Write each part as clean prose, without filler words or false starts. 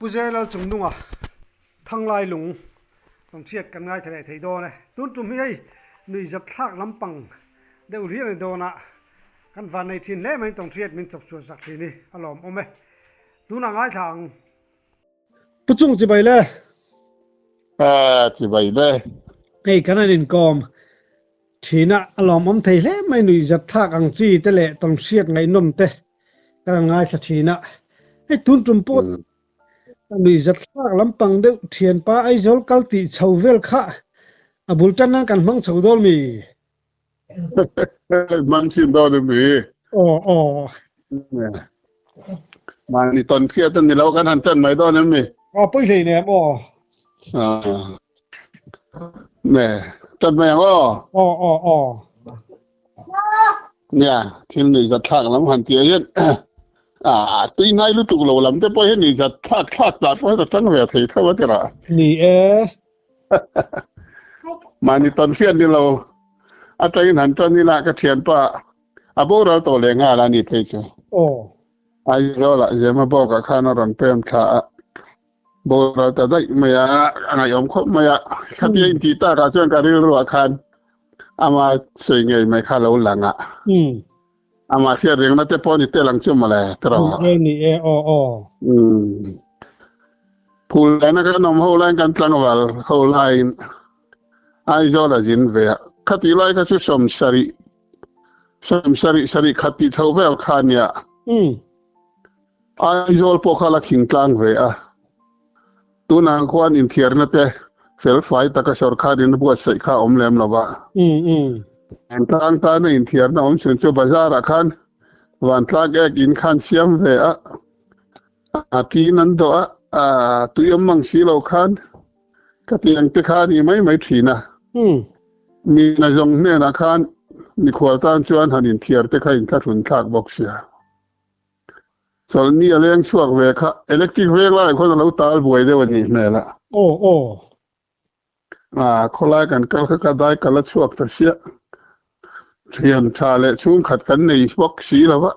Pu Zelal Chungnunga Thanglai lung rawn hriat kan ngaithla leh thei dawn e. Tun tum hi hei nuihzat thlak lampang deuh hlir a ni dawn a, kan van nei thin hle mai tawng hriat min chawp chhuah sak thin hi a lawmawm e. Tunah ngaithla ang. Pu Chung chibai le. Aaa chibai le. Hei kan han inkawm thin a, a lawmawm thei hle mai nuihzat thlak ang chi te leh tawng hriat ngaihnawm te Ka rawn ngaithla thin a, hei tun tum pawh ka nuihzat thlak lampang deuh thianpa Aizawl kal tih chho vel kha a bul tan nan kan hmang chho dawn mi? Hmang chin dawn a mi? Aw aw. Mahni tawn hriat a ni lo kan han tan mai dawn em mi? Aw pawi hlei nem aw. Ne, tan mai ang aw. Aw aw aw. Nia, thil nuihzat thlak lam han tih ah hian ah tui ngai lutuk lo lam te pawh hian nuihzat thlak thlak tah pawh hian a tang ve thei tho a ti rah. Ni e. Mahni tawn hriat ni lo atangin han tan ila ka thianpa a boral tawh leh nghal a ni phei chu. Aw. Aizawlah Zemabawkah khan a rawn pem thla a. Boral ta daih mai a, a ngaihawm khawp mai a. Khatia intih takah chuan ka rilruah khan ama sawi ngei mai kha lo lang a. Ama hriat rengna te pawh ni tel ang chu mawle tiraw. Ni e, ni e, aw aw. Phul lena kan awm ho laiin kan tlangval ho laiin Aizawl a zin ve a. Khatih lai kha chu sawmsarih, sawmsarih sarih khat tih chho vel kha a nia. Aizawl pawh kha la thingtlang ve a, tunah khuan inthiarna te felfai taka sawrkharin a buatsaih kha a awm lem lo va. Vantlang tana inthiarna awm chhun chu bazar-ah khan vantlang ek in khan siam ve a, a tiin an dawh a, tui awm mang si lo khan ka ti ang te kha a ni mai mai thin a. Mi nazawng hnenah khan mikhual tan chuan han inthiar te kha inthlahrun thlak bawk sia. Chawlhni a leng chhuak ve kha electric veng laiah khuan a lo tal buai deuh a nih hmel a. Aw aw. A khawlai kan kal kha ka dai kal a chhuak ta siah. Thian tha leh chhungkhat kan nei bawk si lo va.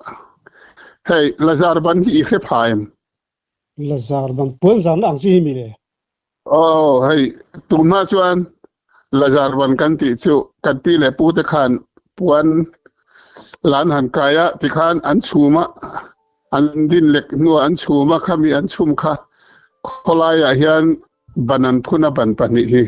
Hei Lazar ban hi i hre pha em? Lazar ban puan zarna ang chi hi mi le? Aw hei tunhma chuan Lazar ban kan tih chu kan pi leh pu te khan puan lan han kai a tikhan an chhum a, an din lek hnuah an chhum a khami an chhum kha khawlaiah hian ban an phun a ban pahnih hi.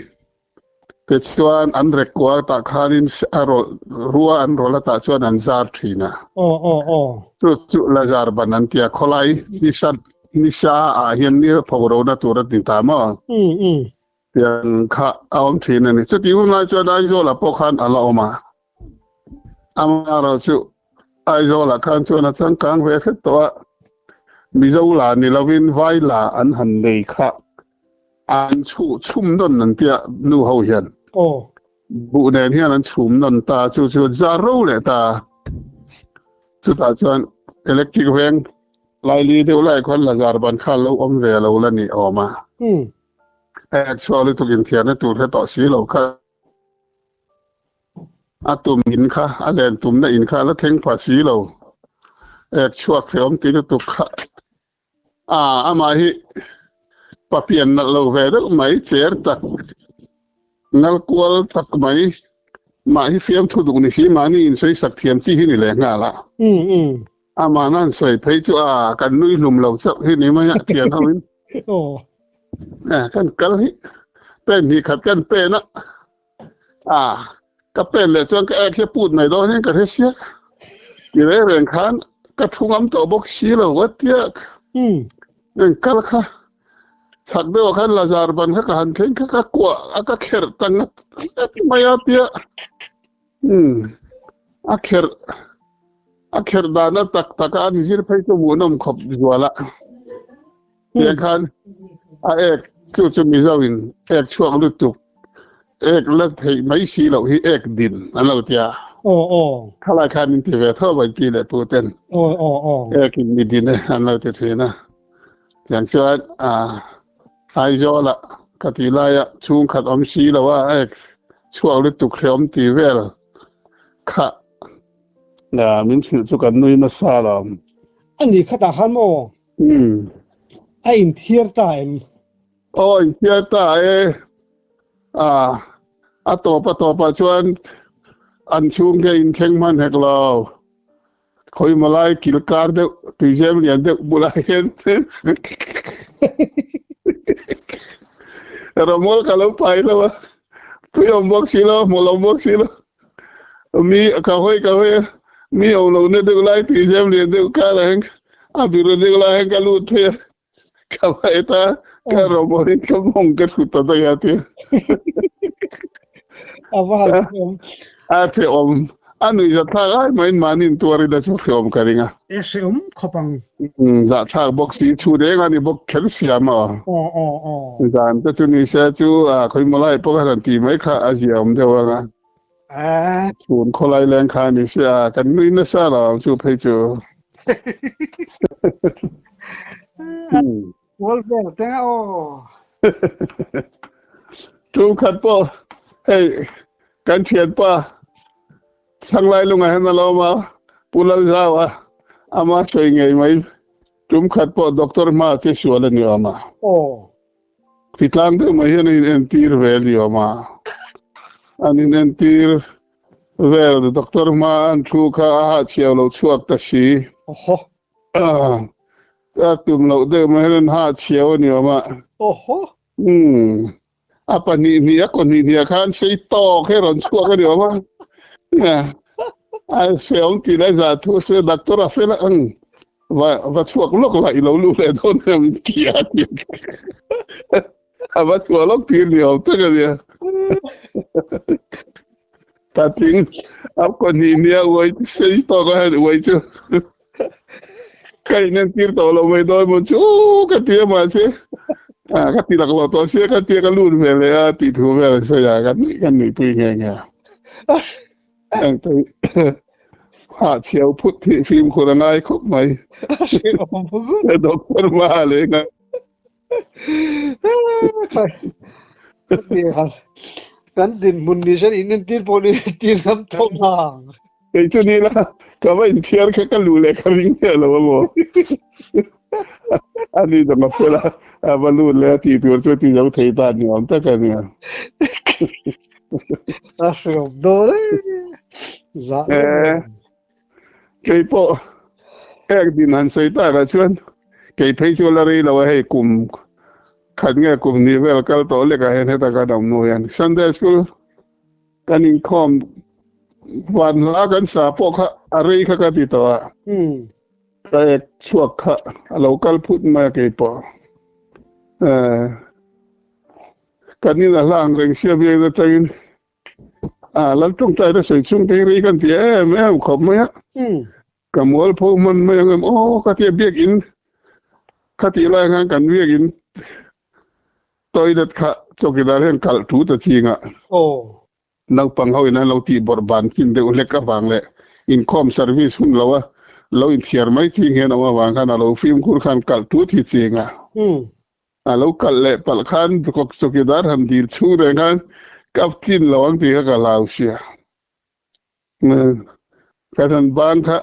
Tichuan an rek kual tah khanin a rawlh rua an rawlh a tah chuan an zar thin a. Aw aw aw. Chu chu Lazar ban an ti a, khawlai nisa nisa ah hian ni pho rona tur a ti ta maw? Um um. Tiang kha a awm thin a ni. Chutih hun lai chuan Aizawlah pawh khan a la awm a. Amaherawh chu Aizawlah khan chuan a changkang ve hret tawh a, Mizo la ni lovin Vai la an han nei kha An chhuh chhum nawn an tia nu ho hian. Aw. Buh nen hian an chhum nawn ta chu chu zar ro leh ta. Chutah chuan electric veng laili deuh lai khuan lazar ban kha lo awm ve lo la ni awm a. Ek chhuak lutuk inthiarna tur hre tawh si lo kha. A tum in kha a len tumna in kha la thleng pha si lo. Ek chhuak hreawm ti lutuk kha. A, amah hi papian nalh lo ve deuh mai, cher tak, ngal kual tak mai, mah hi fiamthu duh ni si, mahni insawi sak thiam chi hi ni leh nghal a. Amah nan sawi phei chu a, kan nui hlum lo chauh hi ni mai a, thian ho in. Kan kal hi pen hnih khat kan pen a, a, ka pen leh chuan ka ek hi a put mai dawn hian ka hre siak. Ti reng reng khan ka thu ngam tawh bawk si lo a tiak. Eng kal kha chhak deuhah khan Lazar ban kha ka han thleng kha ka kuah a ka kherh ta ngat ngat mai a tia. A kherh a kherh dan a tak tak a an zir phei chu hmuhnawm khawp zual a. Tiang khan a ek chu chu Mizo in ek chhuak lutuk ek la theih mai si loh hi ek din an lo tia. Aw aw. Khalai khan in ti ve tho mai pi leh pu ten. Aw aw aw. Ek in mi din e an lo ti thin a. Tiang chuan a Aizawl ah ka ti lai a chhungkhat awm si lo a ek chhuak lutuk hreawm ti vel kha min hrilh chu kan nui nasa lo. Ani khatah khan maw? A inthiar ta em? Aw inthiar ta e. A a tawp a tawpah chuan an chhungte inthleng hman hek lo. Khawimaw lai kil kar deuh tuizem lian deuh bulah hian Ramawlh ka lo pai lo a, tui awm bawk si lo, hmuh lo bawk si lo. Mi ka hawi ka hawi a, mi awm lo na deuh lai tuizem lian deuh karah hian a biru deuh lai hian ka lut phei a, ka va et a, ka Ramawlhin ka mawng ka thut ta daih a tia. A va han hreawm. A hreawm. A nuihzatthlak ai maiin mahni intuar ila chu hreawm ka ring a. E hreawm khawp ang. Zahthlak bawk si, chhut eng a ni bawk kher siam a. Aw aw aw. Zan te chu ni se chu khawimaw lai pawh kha han ti mai kha a zia awm deuh ang a. Chhun khawlai leng kha ni se a, kan nui nasa lo ang chu phei chu. Kual vel teng a aw. Tum khat pawh hei kan thianpa Thanglai lungah hian a lawm a, Pu Lalzau a ama sawi ngei mai tum khat pawh doctor hma che sual a ni awm a. Aw. Hritlang deuh mai hian a inentir ve a ni awm a. An inentir vel doctor hma an thu kha a hahchhiau lo chhuak ta si. Awhaw. A tum loh deuh mai hian an hahchhiau a ni awm a. Awhaw. Umm. A pahnih hnih a kaw hnih hnih ah khan sei tawk hi a rawn chhuak a ni awm a. A hreawm tih lai zah thu a sawi a, doctor a fel ang va va chhuak lawk lah i lo luh leh dawn em ti a ti a. A va chhuah lawk tir ni awm tak a nia. Patling a kaw hnih hnih a uai sei tawk a hian uai chu ka inentir tawh lo mai dawn maw chu ka ti a mahse ka ti lak lo tawh sia ka tia ka lut ve leh a tih thu vel a sawi a ka nuih ka nuihpui nghe nghe a. Hahchhiau phut hi fimkhur a ngai khawp mai. Doctor ma leh nga. Kan dinhmun ni sen in entir pawh ni tir ngam tawh nang. Kei chu ni la, ka va inthiar kha ka lu leh ka ring miah lo a maw. Ani zawng a fel a, a va lut leh a tih tur chu a ti zo thei ta ni awm tak a nia. A hreawm dawn e. Zah Eh, kei pawh ek din han sawi takah chuan kei phei chu la rei lo a hei kum khat nge kum hnih vel kal tawh lekah hian heta kan awm hnu hian Sunday school kan inkhawm van hla kan sa pawh kha a rei kha ka ti tawh a. Ka ek chhuak kha a lo kal phut mai a kei pawh. Eh, kan in a hla ang reng sia biak atangin A lal tawngtai te sawi chhung te hi rei kan ti em em khawp mai a. Ka mual pho hman mai ang em aw ka tia biakin kha tih lai khan kan biakin toilet kha chawkidar hian kalh thu ta ching a. Naupang ho in an lo tih bawrh ban chin deuh hlek avang leh inkhawm service hun lo a lo inthiar mai ching hian awm avang khan a lo fimkhur khan kalh thu thi ching a. A lo kalh leh palh khan chawkidar han dil chhung reng khan ka tlin lo ang tih kha ka hlau sia. Ka han ban kha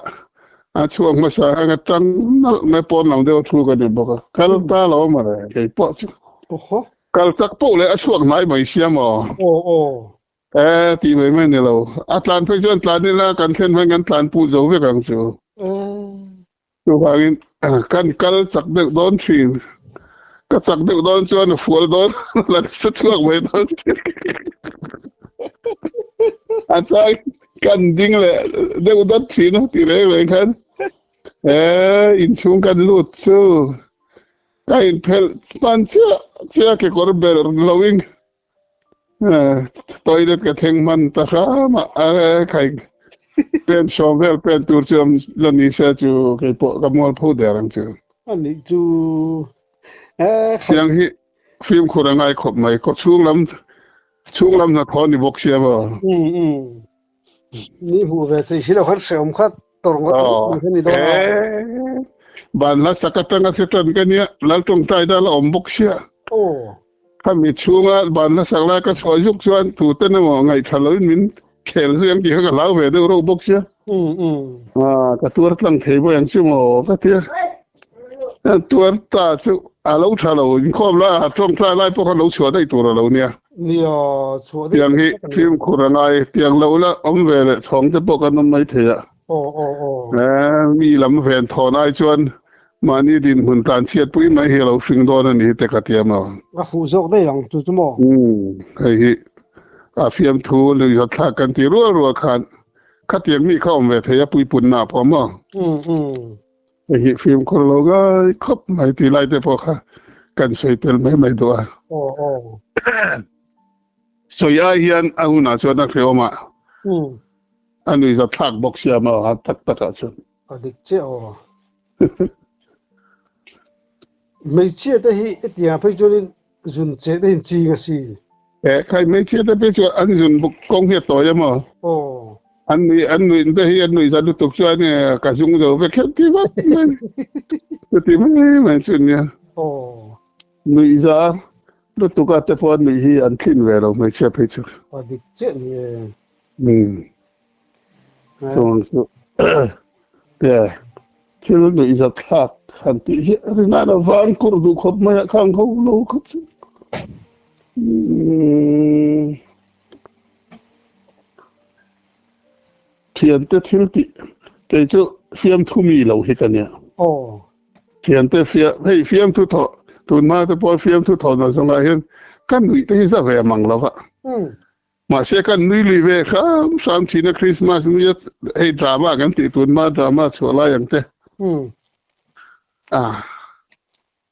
a chhuak hmasa khan ka tang nalh mai pawn lam deuh a thu ka ni bawk a. Kal ta lo a mawle kei pawh chu. Kal chak poh leh a chhuak hnai mai sia maw. E tih mai mai ni lo. A tlan phei chuan tlan ila kan thlen hmain kan tlan put zo vek ang chu. Chuvangin kan kal chak deuh dawn thin. Ka chak deuh dawn chuan a fual dawn la nasa chhuak mai dawn thin. A chang kan ding leh deuh dawt thin a ti reng reng khan e inchhung kan lut chu ka inphelh hman chiah chiah kekawr ber loin Toilet ka thleng hman ta hram a, a khai pen sawm vel pen tur chu awm la ni se chu kei pawh ka mual pho der ang chu. Ani chu eh khai. Tiang hi fimkhur a ngai khawp mai, khaw chhung lam chhung lam hnathawh a ni bawk sia maw. Um um. Ni hmuh ve thei si lo khan hreawm kha tawrh ngawt ngawt mai kha ni dawn a. Eh ban hla sak atanga hre tan ka nia, Lal tawngtai da la awm bawk sia. Aw. Khami chhunga ban hla sak lai ka chhuah zuk chuan tuten emaw ngaihṭha loin min khel zui ang tih kha ka hlau ve deuh reuh bawk sia. Ka tuar tlang thei bawi ang chu maw ka ti a. Tuar ta chu. A lo tha lo, inkhawm lai a tawngtai lai pawh khan lo chhuah daih tur a lo nia. Nia, chhuah daih Tiang hi fimkhur a ngai, tiang lo la awm ve leh chhawng te pawh kan awm mai thei a. Aw, aw, aw. Eh, mi lam ven thawn ai chuan mahni dinhmun tlan chhiat pui mai hi a lo hring dawn a ni te ka ti a maw. A fuh zawk daih ang chu chu maw? Umm, hei hi a fiamthu nuihzatthlak kan ti rual rual khan khatiang mi kha awm ve thei a puipunna pawh maw? Umm, umm. Hei hi fimkhur lo ngai khawp mai tih lai te pawh kha kan sawi tel mai mai duh a. Aw, aw. Sawi ai hian a hunah chuan a hreawm a. Umm. A nuihzatthlak bawk sia maw a tak takah chuan. A dik chiah aw. Hmeichhia te hi hetiang phei chuanin zun cheh te hi an ching a si. Eh khai hmeichhia te phei chuan an zun buk kawng hi a tawi a maw? Aw. An nui an nui te hi an nui zat lutuk chuan ka zung zo vek kher ti vat mai. Chuti mai mai chu nia. Aw. Nui za lutuk a te pawh an nui hi an thlin ve lo hmeichhia phei chu. A dik chiah ni e. Umm. Chuan chu te thil nuih zat thlak han tih hi a rin a vang kur duh khawp mai a khang ho lo kha chu. Umm. Thiante thil tih kei chu fiamthu mi lo hi ka nia. Aw. Thiante fia hei fiamthu thawh tunhma te pawh fiamthu thawhna zawngah hian ka nuih te hi za ve mang lo va. Mahse kan nui lui ve hram hram thin a Christmas nia hei drama kan tih tunhma drama chhuah lai ang te. Ah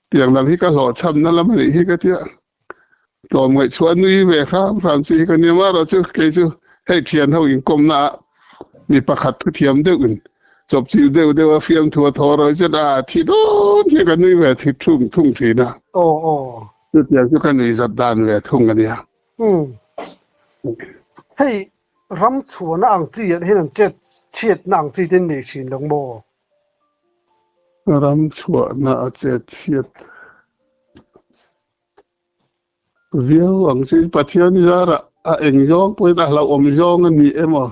tiang lam hi ka hlawhchhamna lam a nih hi ka tia. Tlawm ngaihchhuah nui ve hram hram chi hi ka nia marawh chu kei chu hei thian ho inkawmna ah mi pakhat thu thiam deuh in chawpchilh deuh deuh a fiamthu a thaw rawi zet a thi dawn hian ka nui ve thit thung thung thin a. Aw aw. Chutiang chu ka nui zat dan ve thung a nia. Umm. Hei ram chhuahna ang chi ah hian an chet chhiatna ang chi te an nei thin lo maw? Ram chhuahna a chet chhiat viau ang chu Pathian zarah a eng zawng pawhin a hlauhawm zawng a ni emaw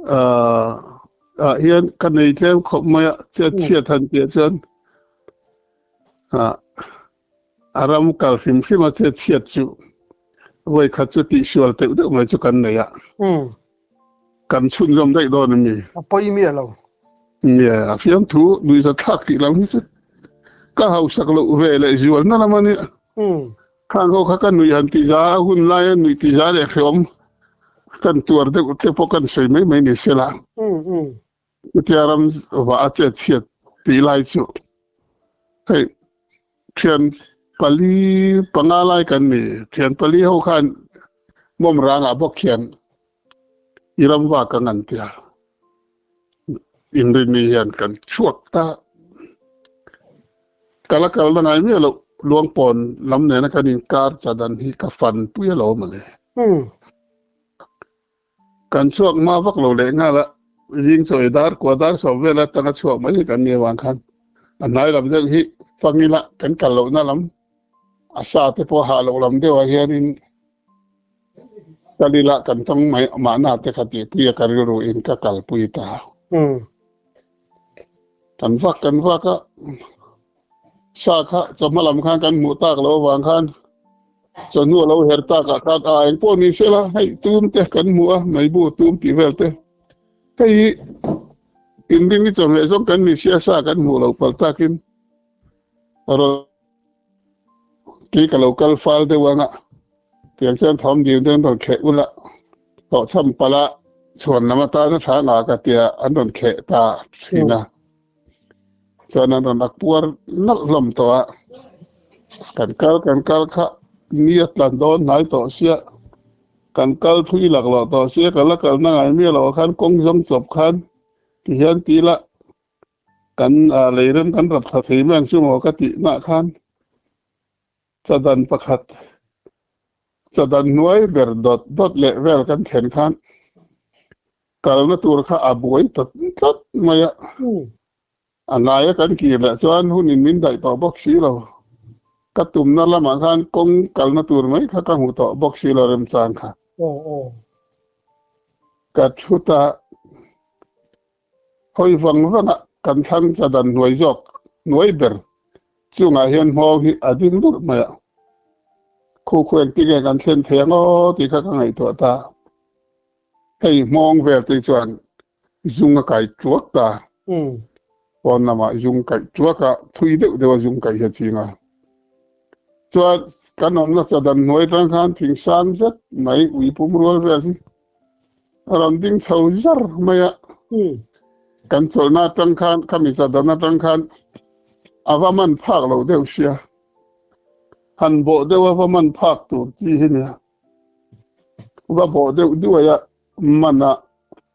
ah hian ka nei tlem khawp mai a chet chhiat han tih chuan ah a ram kal hrim hrim a chet chhiat chu vawi khat chu tihsual teuh deuh mai chu kan nei a. Kan chhunzawm daih dawn a mi? A pawi miah lo. Nge, a fiamthu nuihza thlak tih lam hi chu ka hausak loh ve leh zualna lam a nia. Khang ho kha ka nuih han tih za a hun laia nuih tih za leh hreawm kan tuar deuh te pawh kan sawi mai mai ni sela. Chutia ram vah a chet chhiat tih lai chu hei thian pali panga lai kan ni. Thian pali ho khan mawm rangah bawk khian i ram vak ang an tia. Inrinni hian kan chhuak ta. Kala kalna ngai miah loh Luangpawn lam nena kan inkar chadan hi ka fan pui alawm a le. Kan chhuak hma vak lo leh nghal a, zing chawi dar kua dar sawm vel atanga chhuak mai hi kan ni avang khan a hnai lam deuh hi fang ila kan kal lohna lam a sa te pawh hah loh lam deuhah hianin kal ila kan tawng mai mahna te kha tihpui a ka rilru in ka kalpui ta. Kan vak kan vak a, sa kha chawhma lam khan kan hmuh tak loh avang khan chawhnu a lo her tak ah khan a eng pawh ni sela hei tum te kan hmu a meibu tum tih vel te hei hi inring ni chawhmeh zawng kan ni sia sa kan hmuh loh palh takin rawn kei ka lo kal fal deuh anga tiang chuan thawm dil te an rawn kheh ula hlawhchham palh a chhuan lam atana tha nga ka tia an rawn kheh ta thin a. Chuan an rawn ak puar nalh hlawm tawh a, kan kal kan kal kha ni a tlan dawn hnai tawh sia, kan kal thui laklawh tawh sia, ka la kalna ngai miah loh ah khan kawng zawng chawp khan ti hian ti ila kan lei rem kan rap thla thei mai ang chu maw ka tih nah khan chadan pakhat chadan hnuai ber dawt dawt leh vel kan thlen khan Kalna tur kha a buai ta tlat mai a. A ngaia kan kir leh chuan hunin min daih tawh bawk si lo. Ka tumna lamah khan kawng kalna tur mai kha ka hmu tawh bawk si lo remchang kha. Ka thu ta hawi vang vangah kan thlang chadan hnuai zawk hnuai ber. Chungah hian hmawng hi a ding lurh mai a, khu khu engtin nge kan thlen thei ang aw tih kha ka ngaihtuah ta. Hei hmawng vel te chuan zung a kai tuak ta. Pawn lamah zung kaih tuak a, thui deuh deuh a zung kaih hi a ching a. Chuan kan awmna chadan hnuai atang khan thing sang zet mai ui pum rual vel hi a rawn ding chho zar mai a. Kan chawlhna atang khan khami chadan atang khan a va man phak lo deuh sia. Han bawh deuh a va man phak tur chi hi nia. Va bawh deuh duai a man a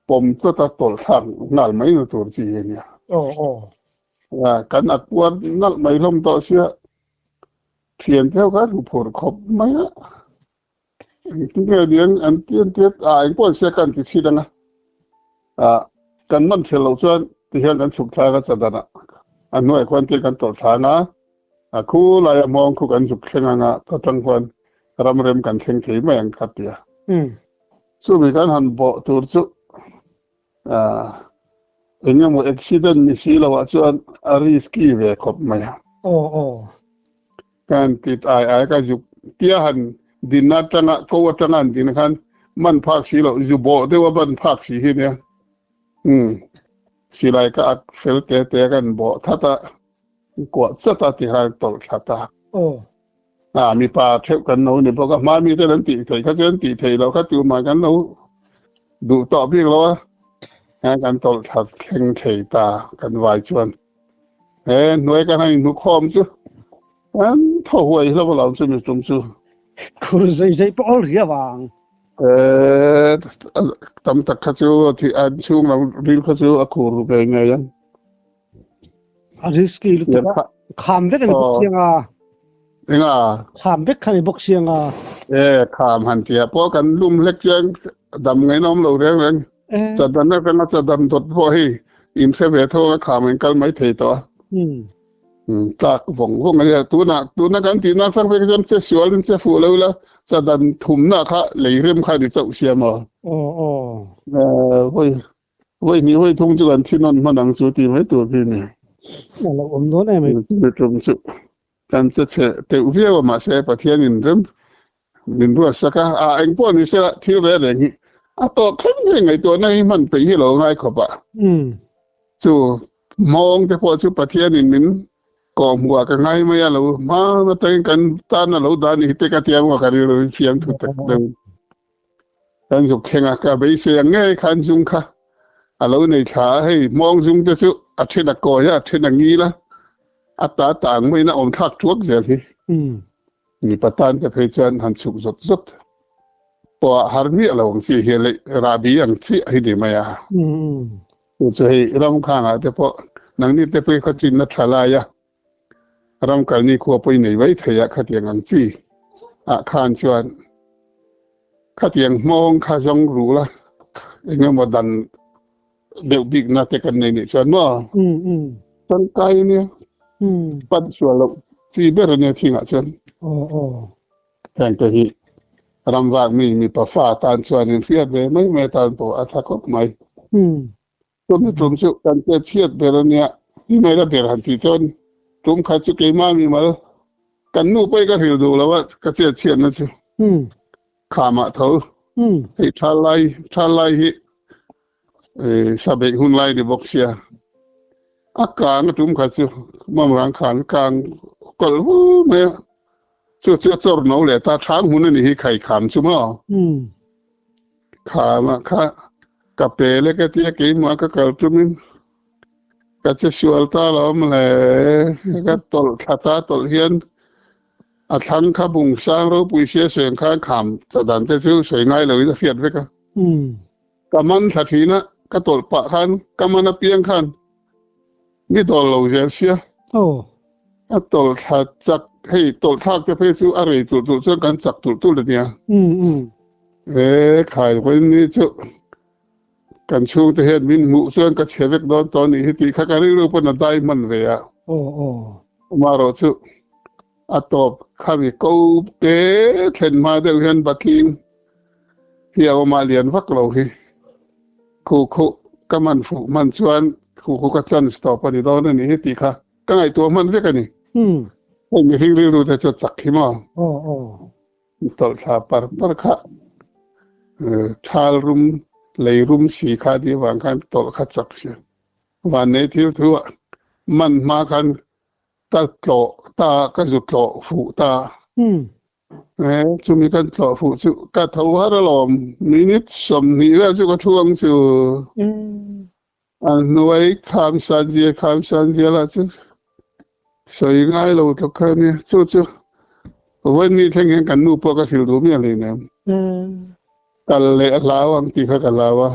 pawm tlat a tawlh thlak nghal mai na tur chi hi nia. Kan a puar nalh mai hlawm tawh sia thian te ho kha an phur khawp mai a. Engtin nge niang an ti an ti a engpawh an sia ka an ti chhit ang a. Kan man ṭhel loh chuan tihian kan chhuk thlak a chadan ah a hnuaiah khuan tiang kan tawlh thlang a, a khu laia hmawng khu kan zuk thleng ang a, ta ṭang khuan ram rem kan thleng thei mai ang kha ti a. Chumi kan han bawh tur chu eng emaw accident ni si lo ah chuan a risky ve khawp mai a. Kan ti ai ai ka zuk tia han din atanga ko atanga an din khan man phak si loh zu bawh deuh a ban phak si hi nia umm silai ka ak fel te te kan bawh that a kuah chat a ti khan tawlh thla ta. A mipa theuh kan lo ni bawk a hma mi ten an tih theih kha chu an tih theih loh kha tumah kan lo duh tawh bik lo a kan tawlh thla thleng thei ta kan vai chuan. He hnuai kan han inhmu khawm chu an thaw huai hlauh a lo chu mi tum chu. Khur zei zei pawh awl ri avang. Eh, tam tak kha chu an chhung lo ril kha chu a khur ve ngei ang. A risky lutuk a. Kham vek ani bawk siang a. Enga? Kham vek kha ni bawk siang a. Eh, kham han tia pawh kan lum hlek chuan dam ngainawm lo reng reng. Chadan atanga chadan dawt pawh hi in hre ve tho a kham in kal mai thei tawh a. Tlak vawng vawng a nia. Tunah tuna kan tih nan hrang vek chuan che sual in che fuh lo ila chadan thumna kha lei rem kha ni chauh sia maw. Vawi vawi hnih vawi thum chu kan thi nawn hman ang chu tih mai tur khi ni. A lo awm dawn em ai. Tum chu kan che chhe teuh viau a mahse Pathian in rem Min ruatsak a, a eng pawh ni sela thil ve reng hi a tawh thleng thleng ngaihtuahna hi hman peih hi lo ngai khawp a. Chu hmawng te pawh chu Pathianin min kawhhmuh ah ka ngai mai a, lo hma atangin kan tan a lo dah ni hi te ka tia maw ka rilru hi fiamthu tak deuh in kan zuk thleng a, ka beisei ang ngei khan zung kha a lo nei thla a, hei hmawng zung te chu a then a kawi a, a then a ngil a, a ta ta ang maiin a awm thlak thuak zel hi. Mipa tan te phei chuan han chhuk zawt zawt pawh a har miah lo ang chi hi leh rahbi ang chiah hi ni mai a. Chu chu hei ram khangah te pawh nangni te phei khaw chinna tha lai a, ram kalni khua pawh i nei mai thei a khatiang ang chi ah khan chuan khatiang hmawng kha zawng ru la eng emaw dan deuh bikna te kan nei nih chuan maw tangkai ania pan sual loh chi ber ania thingah chuan heng te hi ram vak mi mipa fa tan chuan in hriat ve mai mai tan pawh a tha khawp mai chumi tum chu kan che chhiat ber ania ti mai la ber han tih chuan tum khat chu keimah mi mal kan nu pawh hi ka hril duh lo a ka chet chhiatna chu khamah tho hei thalai thalai hi sa beih hun lai ni bawk sia a kang a tum kha chu mamrang khan kang kawlh vu mai a chu chu a chawr no leh ta thang hmun a ni hi khai kham chu maw kham ah kha ka pe le ka tia keimah ka kal tumin ka che sual ta lo awm le ka tawlh thla ta tawlh hian a thlang kha bung sang ropui sia seng khan kham chadan te chu sawi ngai lo in a hriat vek a. Ka man thla thin a, ka tawlh pah khan ka man apiang khan mi dawl lo zel sia. A tawlh thla chak, hei tawlh thlak te phei chu a rei tulh tulh chuan kan chak tulh tulh a nia. E khai vawiin ni chu kan chhungte hian min hmuh chuan ka chhe vek dawn tawh a nih hi tih kha ka rilru pawn a dai hman ve a. Amaherawh chu A tawp khami ko te thlen hma deuh hian Batling hi a awm a, lian vak lo hi. Khu khu ka man fuh hman chuan khu khu ka chance tawp a ni dawn a nih hi tih kha ka ngaihtuah hman vek a ni. Hei mihring rilru te chu chak hi maw? Aw aw. Tawlh thla par par kha thal rum lei rum si kha tih avang khan tawlh kha chak si. Vannei thil thu ah man hma khan ka tlawh ta ka zu tlawh fuh ta. Chumi kan tlawh fuh chu ka tho har alawm minute 20 vel chu ka thu ang chu. A hnuai kham san zia kham san zia lah chu sawi ngai lo tluk kha ania. Chu chu vawiin thleng hian kan nu pawh ka hrilh duh miah hlei nem. Kal leh a hlau ang tih kha ka hlau a.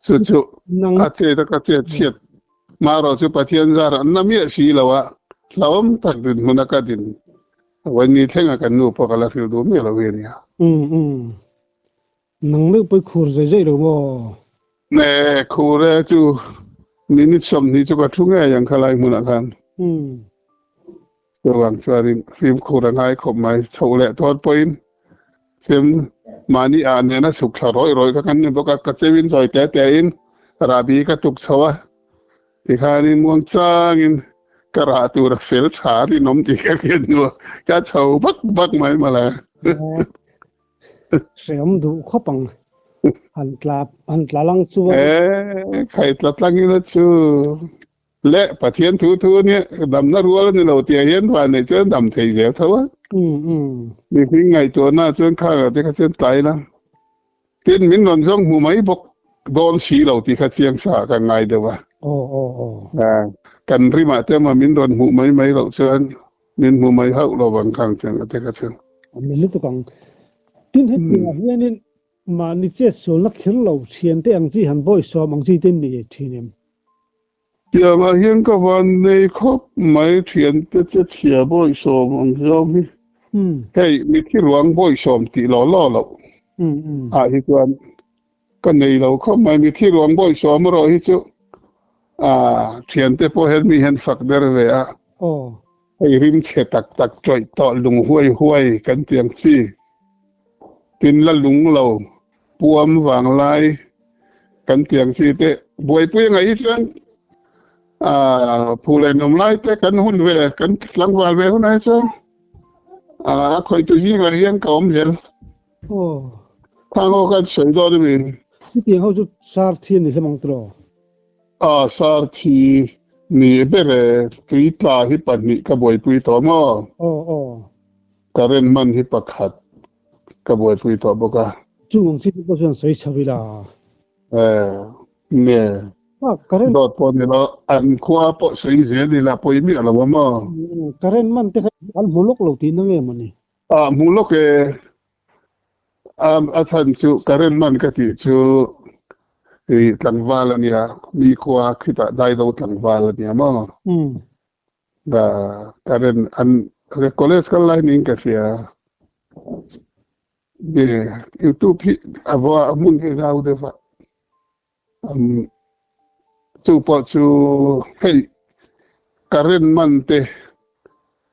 Chu chu a chet a ka chet chhiat marawh chu Pathian zar an na miah si lo a, hlauhawm tak dinhmun a ka din. Vawiin thleng a kan nu pawh ka la hrilh duh miah lo hi ania. Nang meuh pawh i khur zai zai lo maw? Ne, khur e chu minute 20 chu ka thu ngei ang khalai hmunah khan. Chuvang chuanin fimkhur a ngai khawp mai. Chhoh leh tawn pawhin chem mahni ah nena chhuk thla rawih rawih kha kan ni bawk a, ka cheuin zawi te tein rahbi ka tuk chho a, tikhanin muangchangin ka rah tur a fel tha rinawm tih ka hriat hnuah ka chho vak vak mai mawle. Hreawm duh khawp ang. Han tla han tla lang chuan. E khai tla tlangin a chu. Le Pathian thu thu ania damna rual a ni lo tih ah hian van neih chuan dam thei zel tho a. Mihring ngaihtuahna ah chuan khang ah te kha chuan tlai la. Tin min rawn zawng hmu mai bawk dawn si lo tih kha chiang sa ah ka ngai deuh a. Kan rim ah te emaw min rawn hmuh mai mai loh chuan min hmu mai hauh lo vang khang tiang ah te kha chuan. Min lutuk ang. Tin hetiang ah hianin mahni chet sualna kher lo thiante ang chi han bawisawm ang chi te ni thin em? Tiangah hian ka van nei khawp mai thiante che chhia bawisawm ang zawng hi. Hei mithi ruang bawisawm tih law law loh ah hi chuan ka nei lo khawp mai. Mithi ruang bawisawm erawh hi chu thiante pawh hian mi hian fak der ve a. Hei rim chhe tak tak tawih tawh lung huai huai kan ti ang chi. Tin la lung lo puam vang lai kan ti ang chi te buaipui a ngaih hi chuan phu leh nawm lai te kan hun ve kan tlangval ve hunah hi chuan a khawihtu zingah hian ka awm zel. Khang aw kan sawi dawn a mi. Chutiang ho chu sar thi a ni hlem ang tiraw? A sar thi ni ber e, tui tla hi pahnih ka buaipui tawh maw? Aw aw. Current man hi pakhat ka buaipui tawh bawk a. Chung ang chi te pawh chuan sawi chho ila. E, nge. A, current. Dawt pawh ni lo, an khua pawh sawi zel ila pawi miah lo a maw? Current man te kha an hmu lawk lo tihna nge maw ni? A, hmu lawk e. A chhan chu current man ka tih chu i tlangval a nia, mi khua khitah daido tlangval a nia maw? Current an college kal lai niin ka hria. Youtube hi a hmun hi zau deuh a. Chu pawh chu hei current man te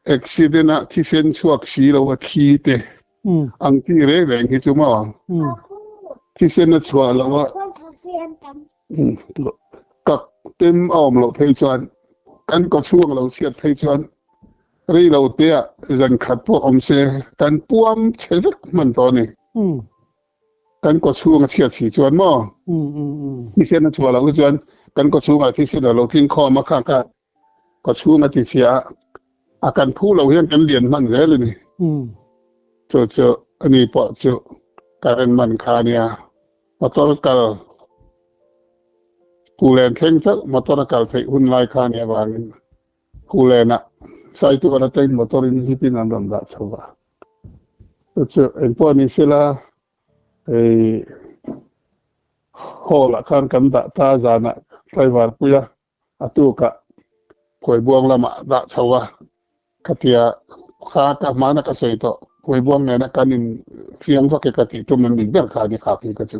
accident ah thisen chhuak si lo a thi te ang tih reng reng hi chu maw thisen a chhuah lo a kak tem a awm loh phei chuan kan kaw chhuak lo chhiat phei chuan rei lo te ah zan khat pawh awm se kan puam chhe vek hman tawh a ni. Kan kaw chhung a chhiat si chuan maw? Thisen a chhuah loh hi chuan kan kaw chhungah thisen a lo tling khawm a, kha kha kaw chhung a ti chhia a, a kan phu lo hian kan lian hman zel a ni. Chu chu ani pawh chu current man kha a nia, motor kal Kulen thleng chauh motor a kal theih hun lai kha a nih avangin Kulenah Saitual atangin motor in zip in an rawn dah chho va. Chu chu engpawh ni sela hei hall ah khan kan dah ta zanah tlaivar pui a, a tukah Phuaibuang lamah dah chho a, khatia kha ka hmana ka sawi tawh Phuaibuang nena kan in fiam vak e ka tih tum an nih ber kha a ni khak hi ka chu.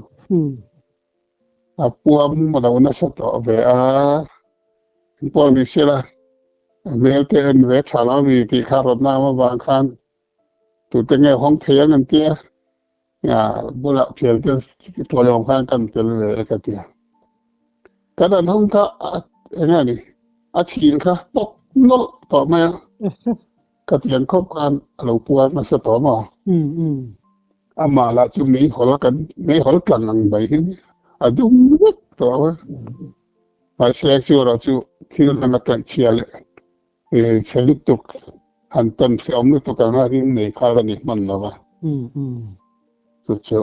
A puam lo nasa tawh ve a, engpawh ni sela hmel te en ve tha lo mi tih kha rawtna awm avang khan tute nge hawng thei ang an tia, bulah thian te tualawm khan kan tel ve e ka tia. Kan an hawng kha eng nge ni? A chhin kha pawk nawlh tawh mai a. Ka tiang khawp khan a lo puar nasa tawh maw? Amah lah chu meihawl kan meihawl tlang ang mai hi a dum vek tawh a. Mahse chu erawh chu thil dang a tlaih chhia leh chhe lutuk han tawn hreawm lutuk anga rim nei kha a ni hman lo va. Chu chu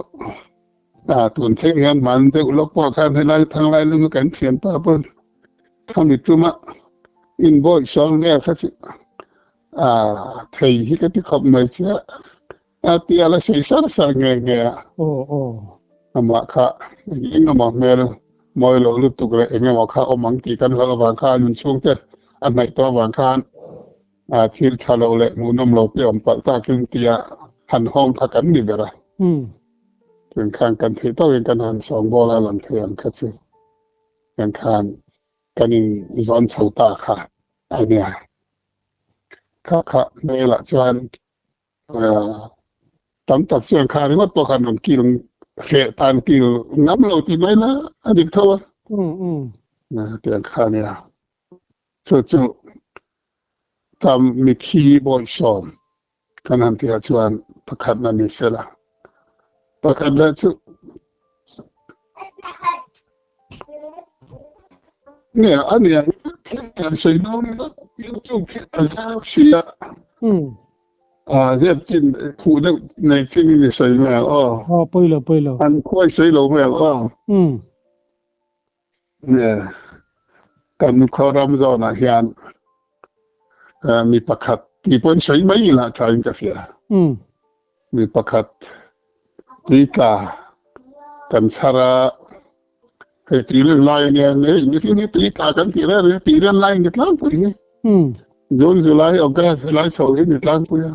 tun thleng hian hman deuh lawk pawh khan helai thanglai lung kan thianpa pawn Khami tuma inbawih sawm vel kha chu thei hi ka ti khawp mai che a, tia la sei sar sar nge nge a. Amah kha eng emaw hmel mawi lo lutuk leh eng emaw kha awm ang tih kan hlauh avang khan nun chhungte a hnaih tawh avang khan thil tha lo leh hmuhnawm lo te awm palh takin tia han hawng kha kan ni ber a. Tun khan kan theih tawkin kan han sawngbawl a lang thei ang kha chu. Kan khan kan in zawn chho ta kha a nia. Kha kha hmelah chuan tam tak chuan kha ringawt pawh khan rawn kil hreh tan kil ngam lo ti mai la a dik tho a. Tiang kha a nia. Chu chu tam mithi bawihsawm kan han tihah chuan pakhatna ni sela. Pakhat leh chu nge a nia an sawi dawn ila YouTube hi a zau si a. A ziak chin khuh deuh nei chin in i sawi mai ang aw. Aw pawi lo pawi lo. An khuai sawi lo mai ang aw. Nge kan khaw ram zawnah hian mi pakhat tih pawhin sawi mai ila tha in ka hria. Mi pakhat tui tla kan chhar a, hei tui len lai ania hei mihring hi tui tla kan tih reng reng a, tui len lai ni tlangpui hi. June, July, August helai chho hi ni tlangpui a.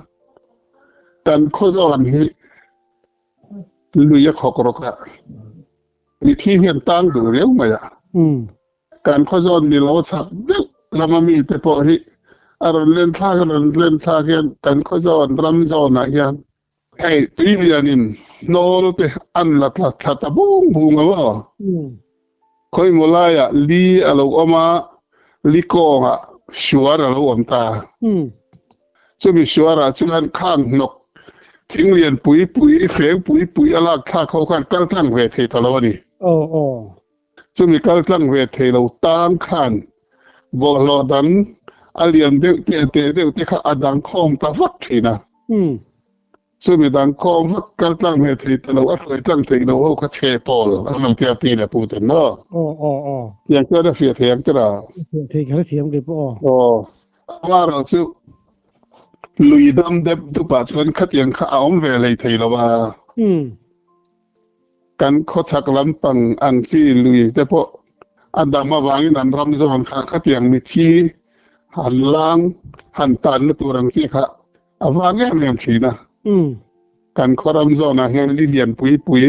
Kan khaw zawn hi lui a khawk rawk a. Mithi hian tang duh riau mai a. Kan khawzawn ni lo chak deuh lama mite pawh hi a rawn len thlak a rawn len thlak hian kan khawzawn ram zawnah hian hei tui lianin hnawl te an la tla thla ta bung bung a maw. Khawimaw laiah li a lo awm a, li kawngah suar a lo awm ta. Chumi suarah chuan khang hnawk thing lian pui pui, hreng pui pui a lak thlak ho khan kal tlang ve thei ta lo a ni. Chumi kal tlang ve thei lo tang khan bawlhhlawh dang a lian deuh te a teh deuh te kha a dang khawm ta vak thin a. Chumi dang khawm vak kal tlang ve thei ta lo, a hruai tlang thei lo ho kha chhe pawl an lo tia pi leh pu ten maw? Tiang chuan a fiah thei ang tira? Fiah thei kha thiam kei pawh aw. Aw. Amaherawh chu lui dam dep dupah chuan khatiang kha a awm ve hlei thei lo a. Kan khawchhak lampang ang chi lui te pawh a dam avangin an ram zawn kha khatiang mithi han lang han tanna tur ang chi kha a vang em em thin a. Kan khaw ram zawnah hian li lian pui pui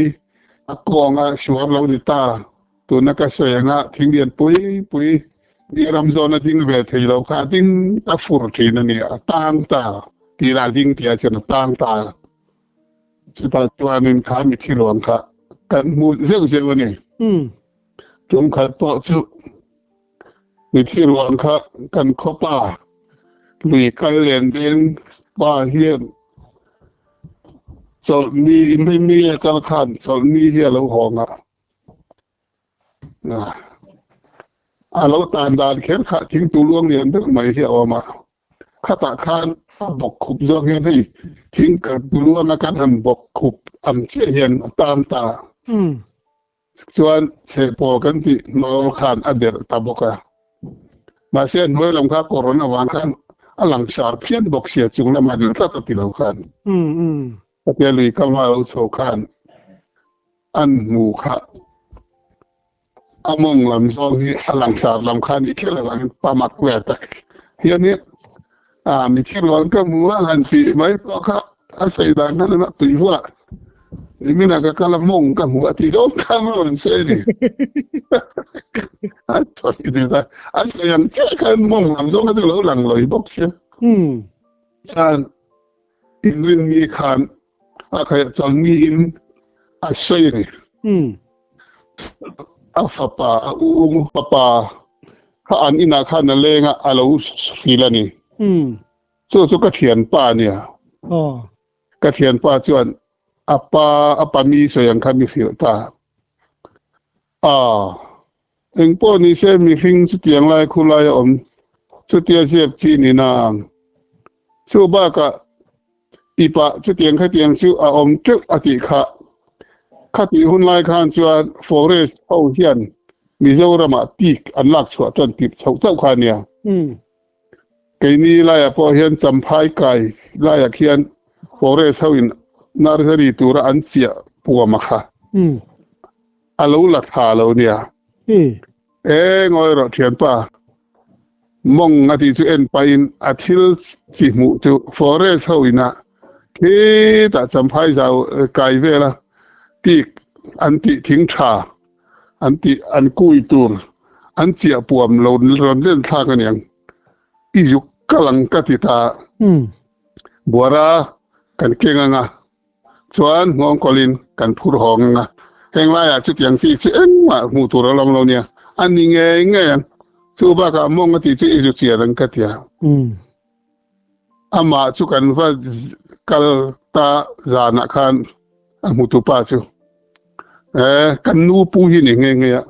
a kawnga suar lo ni ta. Tuna ka sawi anga thing lian pui pui mi ram zawn a ding ve thei lo kha a ding a fur thin a ni, a tang ta tih lah ding tih ah chuan a tang ta. Chutah chuanin kha mi thi ruang kha kan hmu zeuh zeuh a ni. Tum khat pawh chu mi thi ruang kha kan khawpa lui kal len deng pa hian chawlhni inrinni a kal khan chawlhni hi a lo hawng a. A lo tan dan kher kha thingtu luang lian deuh mai hi a awm a, khatah khan a bawk khup zawk hian hei thing tu luanga kan han bawk khup ang chiah hian a tan ta. Chuan chhehpawl kan tih hnawl khan a derh ta bawk a. Mahse a hnuai lam kha corona vang khan a langsar phian bawk sia chung lamah dil tlat a ti lo khan. Khatia lui kam a lo chho khan an hmu kha a mawng lam zawng hi a langsar lam kha nih kher avangin pa mak ve tak hian hi a mi thi rual ka hmu a han tih mai pawh kha a sawi dan khan a tui vuah nimin ah ka kal a mawng ka hmu a tih zawng khan a rawn sawi a ni a sawi deuh a a sawi ang chiah khan mawng lam zawng kha chu lo lang lawi bawk sia chuan Inrinni khan a khaih changmi in a sawi a ni. A fapa, a u fapa Kha an inah khan a leng a, a lo hrilh a ni. Chu chu ka thianpa a nia. Ka thianpa chuan a pa a pa mi sawi ang kha mi hrilh ta. A, engpawh ni se mihring chutiang lai khu lai a awm chutia ziak chi ni na ang. Chu bakah ipah chutiang khatiang chu a awm teuh a tih kha. Khatih hun lai khan chuan forest ho hian Mizoramah teak an lak chhuah tan tip chhoh chauh kha a nia. Keini laiah pawh hian Champhai kai laiah khian forest ho in nursery tura an chiah puam a kha. A lo la thla lo nia. E ngawi rawh thianpa. Mawng a tih chu en pahin a thil chi hmuh chu forest ho ina khitah Champhai zau kai vela teak an tih thing tha an tih an kui tur an chiah puam lo rawn len thlak aniang i zuk kal ang ka ti ta. Buara kan keng anga chuan nghawngkawlin kan phur hawng anga heng laiah chutiang chi chu engmah hmuh tur a lawm lo nia a ni ngei ngei ang chu bakah mawng a tih chu i zu chian ang ka ti a. Amah chu kan va kal ta zanah khan a hmutu pa chu eh kan nu pu hi ni nghe nghe a.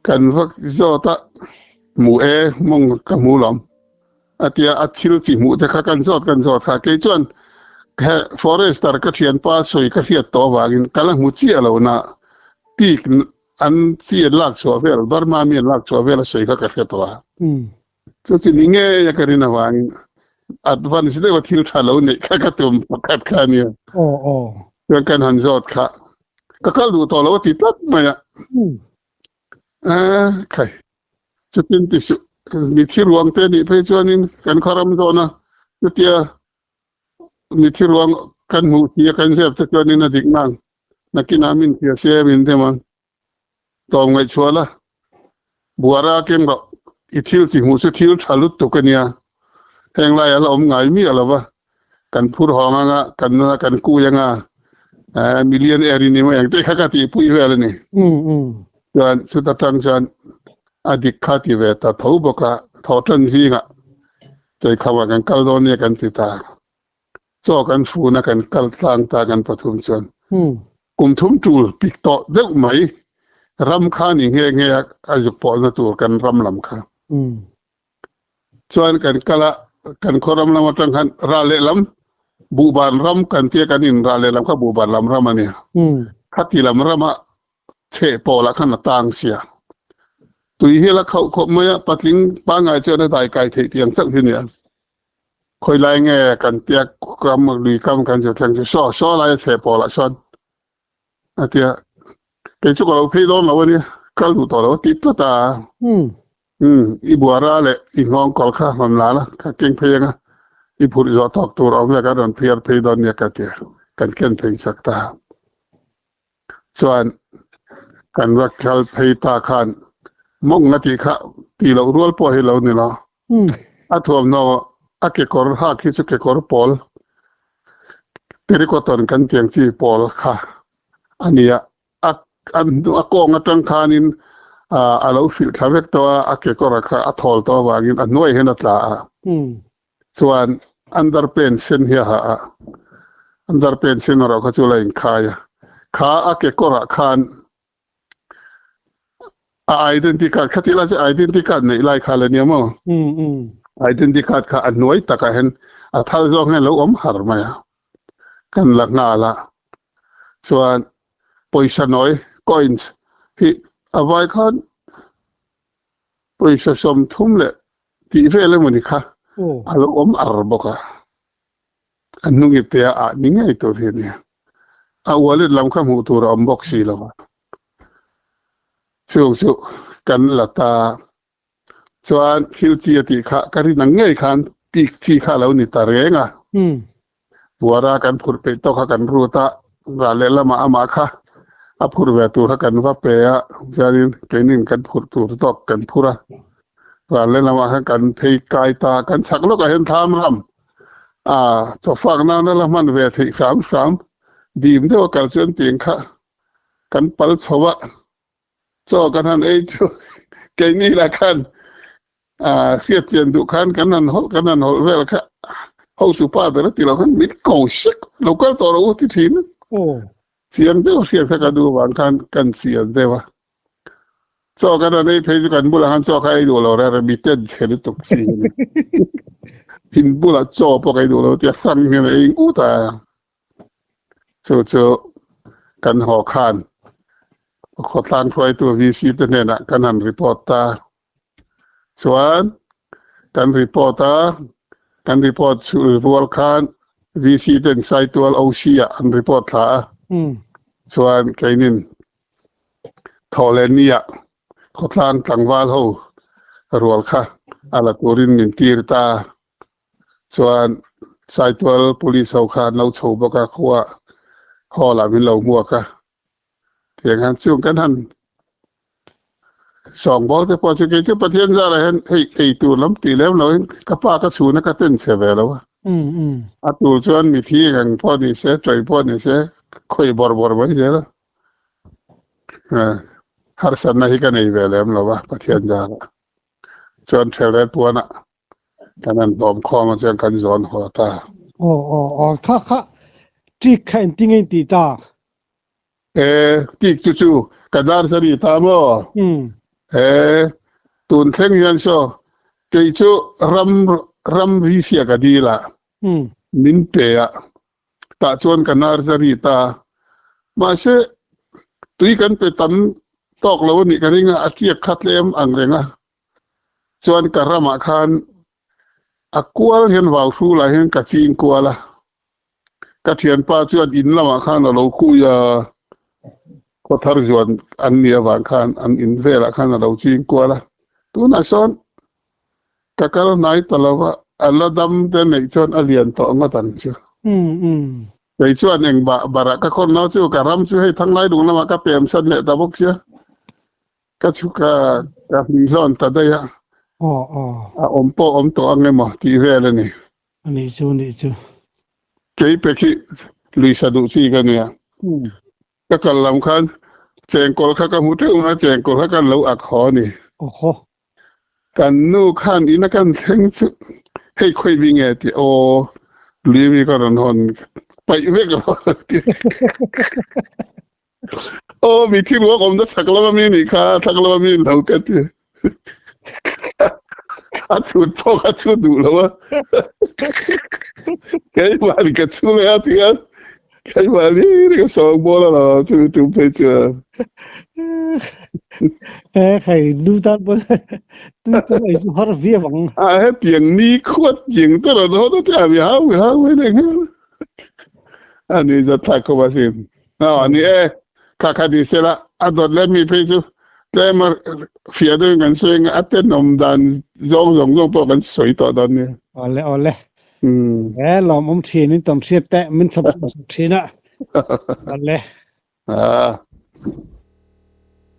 Kan va zawt a hmu e mawng ka hmu lawm a tia a thil chi hmuh te kha kan zawt kan zawt kha kei chuan he forester ka thianpa sawi ka hriat tawh avangin ka la hmu chiah lo na tik an chi an lak chhuah vel Burma mi an lak chhuah vel a sawi kha ka hre tawh a. Chu chi ni ngei a ka rin avangin advance deuh a thil tha lo neih kha ka tum pakhat kha a nia. Aw aw. Chuan kan han zawt kha ka kal duh tawh lo a ti tlat mai a. Eh khai chutin ti suh mithi ruang te nih phei chuanin kan khaw ram zawhna chutia mithi ruang kan hmuh si a kan zep te chuanin a dik nang nakinah min hria se min dem ang. Tlawm ngaihchhuah la, buara keng rawh, i thil chi hmuh chu thil tha lutuk a nia, heng laiah la awm ngai miah lo va, kan phur hawng anga, kan kan kui anga, million air in ni mai ang tih kha ka tihpui vel a ni. Chuan chuta tang chuan a dik kha ti ve ta tho bawk a, thawhtan zingah cheikhauah kan kal dawn nia kan ti ta. Chaw kan fun a kan kal tlang ta kan pathum chuan kum thum tul pik tawh deuh mai ram kha ni nghe nghe a a zuk pawhna tur kan ram lam kha chuan kan kal a kan khaw ram lam atang khan ral lehlam buhban ram kan tia kan in ral lehlam kha buhban lam ram a nia khati lam rama chheh pawlah khan a tang sia tui hi la khauh khawp mai a patling pangngai chuan a dai kai theih tiang chauh hi nia. Khawi lai nge kan tia kam lui kam kan chu thleng chu saw saw lai a chhe pawlah sawn a tia kei chu ka lo phei dawn lo a nia kal duh tawh lo a ti tlat a um i buara leh i nghawng kawr kha rawn la la ka keng phei anga i phurh zawh tawk tur a awm vel kan rawn phiar phei dawn nia ka tia kan ken phei chak ta chuan kan va kal phei ta khan mawng a tih kha tih loh rual pawh hi lo ni lo. A thuamhnaw a kekawr hak hi chu kekawr pawl terrycotton kan tih ang chi pawl kha a ni a, a a kawng atang khanin a lo hrilh thla vek tawh a, a kekawr kha a thawl tawh avangin a hnuai hian a tla a. Chuan underpant sen hi a ha a, underpant sen erawh kha chu la inkhai a, kha a kekawrah khan A identity card kha tih lai chu identity card neih lai kha la nia maw? Identity card kha a hnuai takah hian a thal zawk hian a lo awm har mai a, kan la nghal a. Chuan pawisa nawi, coins, hi a vai khan pawisa 30 leh tih vel emawni kha a lo awm ar bawk a. A hnung ipte a ah ni ngei tur hi a nia. A wallet lam kha hmuh tur a awm bawk si lo a. Chung chu kan la ta. Chuan thil chi a tih kha ka rin ang ngei khan tik chi kha a lo ni ta reng a. Buara kan phurh peih tawk kha kan rut a, ral lehlamah amah kha a phurh ve tur kha kan va pe a, chuanin keinin kan phurh tur tawk kan phur a. Ral lehlamah khan kan phei kai ta, kan chhak lawkah hian thlam ram a chawfak nana la hman ve theih hram hram dim deuh a kal chuan tiang kha kan pal chho a, chaw kan han ei chu Keini lah khan hriat chian duh khan kan han hawlh kan han hawlh vel kha hotu pa ber a ti lo khan min ko sek lo kal tawh lo u ti thin a. Chiang deuh hriat kha ka duh vang khan kan chian deuh a. Chaw kan rawn ei phei chu kan bulah khan chaw kha ei duh lo reng reng mi ten chhe lutuk chi a ni. In bulah chaw pawh ka ei duh lo tia hrang hian a ei ngut a. Chu chu kan haw khan khawtlang hruaitu VC te hnenah kan han report ta. Chuan kan report a, kan report chu rual khan VC ten Saitual OC ah an report thla a. Chuan keinin Thawhlehni ah khawtlang tlangval ho rual kha a la turin min tir ta. Chuan Saitual Police ho kha an lo chho bawk a, khua hall ah min lo hmuak a. Tiang hian chung kan han sawngbawl te pawh chu kei chu Pathian zarah hian hei ei tur lam tih lem lo in ka pa ka chhun a ka ten chhe ve lo a. A tur chuan mithi eng pawh ni se, tawih pawh ni se khawih bawrh bawrh mai zel a. Harsatna hi ka nei ve lem lo a Pathian zarah. Chuan Ṭhelret puanah kan han hlawm khawm a chuan kan zawn haw ta. Aw aw aw kha kha ṭik kha engtin nge in tih tak? E tik chu chu ka dar sa ni ta maw? E tun thleng hian saw kei chu ram ram ri sia ka dil a min pe a tah chuan ka nursery ta mahse tui kan pe tam tawk lo a nih ka ring a a tiak kha tlem ang reng a Chuan ka ramah khan a kual hian vau hrulah hian ka ching kual a, ka thianpa chuan in lamah khan a lo kui a, khawthar zuan an nih avang khan an in velah khan a lo ching kual a, tunah sawn ka kal hnai ta lo va, a la dam te neih chuan a lian tawh ngawt ang chu. Kei chuan eng bah barah ka khawn lo chu ka ram chu hei Thanglai lung lamah ka pem san leh ta bawk sia. Ka chhuk a, ka hmui hlawn ta daih a. Aw aw. A awm pawh awm tawh ang emaw tih vel a ni. A nih chu, a nih chu. Kei pe khi lui sa duh chi ka nia. Ka kal lam khan chengkawl kha ka hmu teuh mai a, chengkawl kha kan lo ak haw a ni. Awhaw. Kan nu khan ina kan thleng chu hei khawi bi nge tih aw lui mi ka rawn hawn paih vek rawh ti. Aw mi thi ruak awmna chak lama mi nih kha thak lama mi lo ka ti. A chhut pawh kha chhut duh lo a. Keimah ni ka chhu leh a ti a. Keimah ni ni ka sawng bawl a lo chu tum phei chu. E khai nu tan pawh tu tu ei chu har viau ang. A hetiang ni khuat tiang te rawn haw ta te a mi hau mi hau mai leh nghal. A ni zat thlak khawp asin. Aw ni e, kha kha ni sela a dawt leh mi phei chu tlem a fiah deuhin kan sawi anga a tenawm dan zawng zawng zawng pawh kan sawi tawh dawn nia. Awle awle. E lawmawm thin in tawn hriat teh min chhawp thin a. Awle. Ah.